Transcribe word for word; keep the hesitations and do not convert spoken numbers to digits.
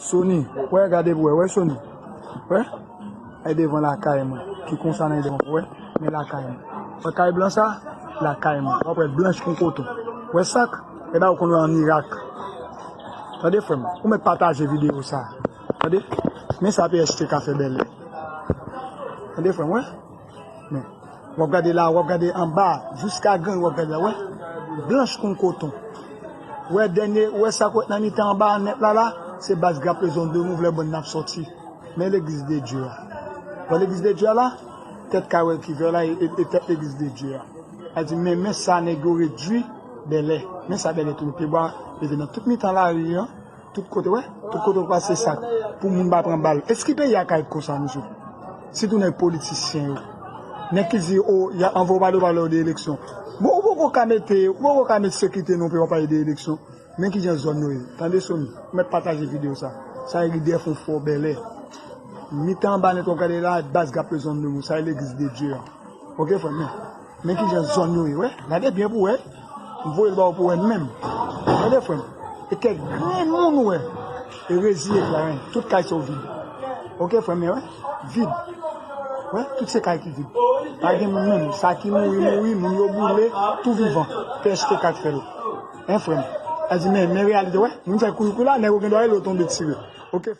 Sony, wè, gade pou wè, wè Sony. Wè? E devan lakay mwen. Ki konsa nan devan pou wè, men lakay mwen. Wè kay blan sa? Lakay mwen. W ap wè blanch kon koton. Wè sa k? E ba ou konn wè an Irak. Tande frè m, ou mèt pataje videyo sa. Tande? Men sa P H T K fè bèlè. Tande frè m, wè? Men, w ap gade la, w ap gade anba, jiska grenn, w ap gade la, wè. Blanch kon koton. Wè dènye, wè sa k wè nan mitan anba nèt la la, se baz Grappler Zone de Mouvle bann n ap sòti. Men legliz de Dye a. Wè legliz de Dye a la, tèt kay wè ki vè la, e, e, e tèt legliz de Dye a. Sa di, men, men sa nèg yo redwi bèlè. Men sa bèlè tou, pyebwa leve nan tout mitan lari an. Tout kote, wè. Tout kote w pase sa. Pou moun pa pran bal. Èske peyi a ka ret konsa, mesye? Sitou nèg politisyen yo. Nèg ki di, o, y a anvo pale, pale de eleksyon. Bon, ou poko ka mete, ou poko ka mete sekirite non pou yo pale de eleksyon. Men kijan zòn yo ye. Tande Sony, ou mèt pataje videyo sa. Sa e ridè fon fò bèlè. Mitan anba nèt w ap gade la, baz Grappler Zone de Mouvle, sa e legliz de Dye a. Ok, frè m, men. Men kijan zòn yo ye, wè. Gade byen pou wè. M voye l ba w pou wè menm. Tande, frè m. E kèk grenn moun ou wè. E reziye k la, wen. Tout kay sa yo vid. Ok, frè m, men, wè. Vid. Wè, tout se kay ki vid. Pa gen moun menm. Sa ki mouri, mouri. Moun yo boule. Tou vivan. P H T K k fè l. Hein, frè m. Sa di, men, men reyalite, wè. Moun fè kouri, kouri la, nèg yo gen dwa rele yo tonbe tire. Ok.